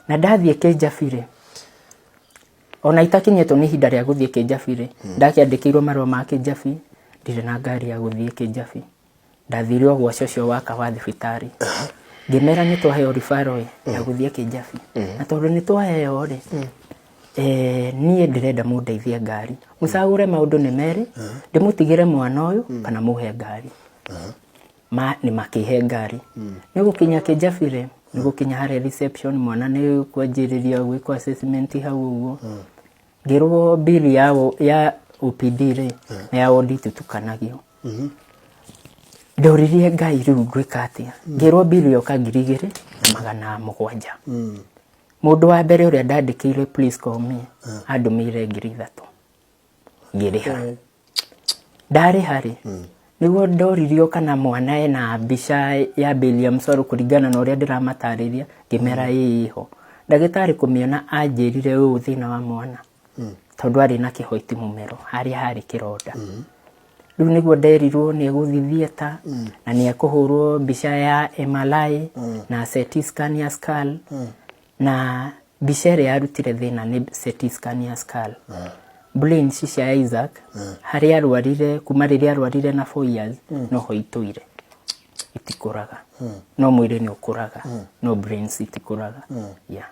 Na ndathiĩ Kĩnjabi rĩ, ona itakinyĩtwo nĩ ihinda rĩa gũthiĩ Kĩnjabi rĩ, ndakĩandĩkĩirwo marũa ma Kĩnjabi, ndirĩ na ngari ya gũthiĩ Kĩnjabi. Ndathire o gwa cũcũ waka wa thibitarĩ, ngĩmera nĩ twaheo referral ĩ ya gũthiĩ Kĩnjabi, na tondũ nĩ twaheo rĩ, niĩ ndĩrenda mũndeithie ngari. Mũcagũre maũndũ nĩ merĩ, ndĩmũtigĩre mwana ũyũ kana mũhe ngari. Ma nĩ makĩhe ngari. Nĩ gũkinya Kĩnjabi rĩ, nĩ gũkinya harĩa reception mwana nĩ kwanjĩrĩria gwĩkwo assessment hau ũguo. Ngĩrwo bill ya OPD rĩ, na ya ward itutukanagio. Ndoririe Ngai rĩu ngwĩka atĩa? Ngĩrwo bill yoka 2700. Mũndũ wa mbere ũrĩa ndandĩkĩire "Please call me" andũmĩire 3000. Ngĩrĩha. Ndarĩha rĩ, nĩguo ndoririo kana mwana ena mbica ya barium swallow kũringana na ũrĩa ndĩramatarĩria, ngĩmera ĩĩ ĩho. Ndagĩtarĩ kũmĩona anjĩrire ũũ thĩna wa mwana, tondũ arĩ na kĩhoiti mũmero harĩa harĩ kĩronda. Rĩu nĩguo nderirwo nĩ egũthiĩ theatre na nĩ ekũhũrwo mbica ya MRI na CT scan ya skull, na mbica ĩrĩa yarutire thĩna nĩ CT scan ya skull. Brains cia Isaac harĩa arwarire kuma rĩrĩa arwarire na 4 years noho itũire itikũraga, no mwĩrĩ nĩ ũkũraga, no brains itikũraga, yeah.